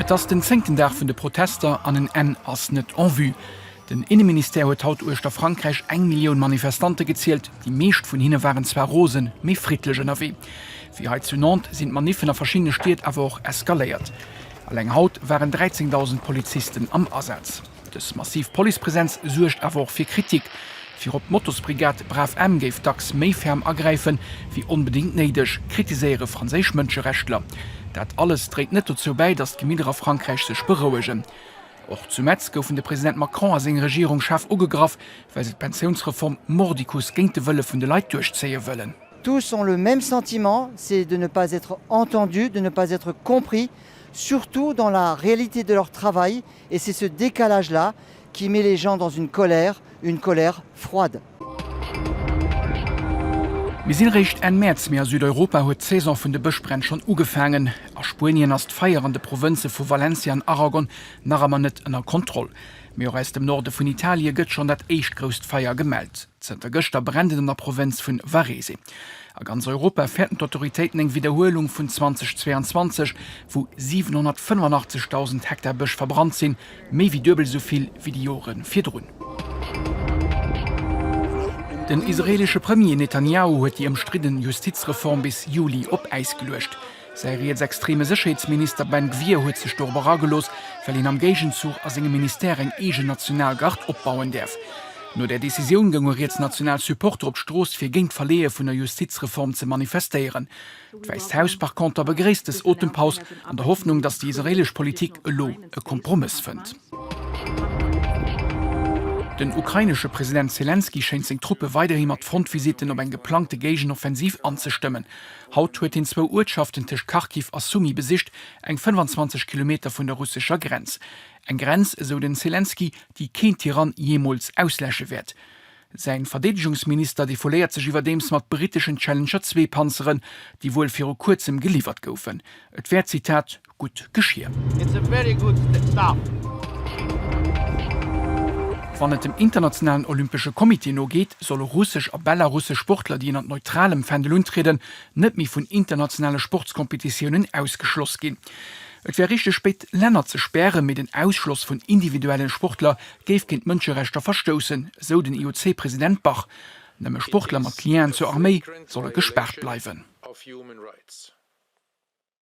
Et ass den zéngten Dag vun de Protester an en Enn ass net en vue. Den Inneministère huet haut uechter Frankräich eng Millioun Manifestante gezielt. Déi meescht vun hinne waren zwar rosen, mee friddlech ënnerwee. Wéi hei zu Nantes sinn d'Maniffen a verschiddene Stied awer och eskaléiert. Alleng haut waren 13.000 Polizisten am Asaz. Dës massiv Policepresenz suergt awer och fir Kritik. Virop d'Motosbrigad Brav-M géif dacks méi ferm agräifen, wéi onbedéngt néideg, kritiséiere franséisch Mënscherechtler. Dat alles dréit net dozou bäi, datt d'Gemidder a Frankräich sech berouegen. Och zu Metz goufen de President Macron a seng Regierung schaarf ugegraff, well se d'Pensiounsreform mordicus géint de Wëlle vun de Leit duerchzéie wëllen. Tous ont le même sentiment, c'est de ne pas être entendu, de ne pas être compris, surtout dans la réalité de leur travail et c'est ce décalage là qui met les gens dans une colère, une colère froide. Mir sinn réischt Enn Mäerz, mee a Südeuropa huet d'Saison vun de Bëschbränn schonn ugefaangen. A Spuenien ass d'Feier an de Provënze vu Valencia an Aragon nach ëmmer net ënner Kontroll. Mee och aus dem Norde vun Italie gëtt schonn dat éischt grousst Feier gemellt. Zënter gëschter brennt et an der Provënz vun Varese. A ganz Europa fäerten d'Autoritéiten eng Widderhuelung vun 2022, wou 785.000 Hektar Bësch verbrannt sinn, méi wéi duebel esou vill wéi déi Jore virdrun. Den israeelesche Premier Netanjahu huet déi ëmstridden Justizreform bis Juli op Äis geluecht. Säi rietsextreme Sécherheetsminister Ben Gvir huet sech dorop eragelooss, well hien am Géigenzuch a sengem Ministère eng eegen Nationalgard opbauen däerf. No där Decisioun gounge rietsnational Supporter op d'Strooss fir géint d'Verleeë vun der Justizreform ze manifestéieren. D'Wäisst Haus par conter begréisst dës Otempaus an der Hoffnung, datt déi israeelesch Politik elo e Kompromëss fënnt. Den ukrainesche President Selenskyj schéint seng Truppe weiderhi mat Frontvisitten op eng geplangte Géigenoffensiv anzestëmmen. Haut huet hien zwou Uertschaften tëscht Kharkiv a Sumy besicht, eng 25 Kilometer vun der russescher Grenz. Eng Grenz, esou den Selenskyj, déi keen Tyrann jeemools ausläsche wäert. Säin Verdeedegungsminister defouléiert sech iwwerdeems mat britteschen Challenger 2 Panzeren, déi wuel viru kuerzem geliwwert goufen. Et wär, Zitat, gutt Geschir. Wann et dem internationalen Olympesche Comité no geet, solle russesch a belarussesch Sportler, déi ënnert neutralem Fändel untrieden, net méi vun internationale Sportskompetitiounen ausgeschloss ginn. Et wär richteg, béid Länner ze spären, mee den Ausschloss vun individuellen Sportler géif géint d'Mënscherechter verstoussen, esou den IOC-President Bach. Nëmme Sportler mat Lienen zur Arméi solle gespaart bleiwen.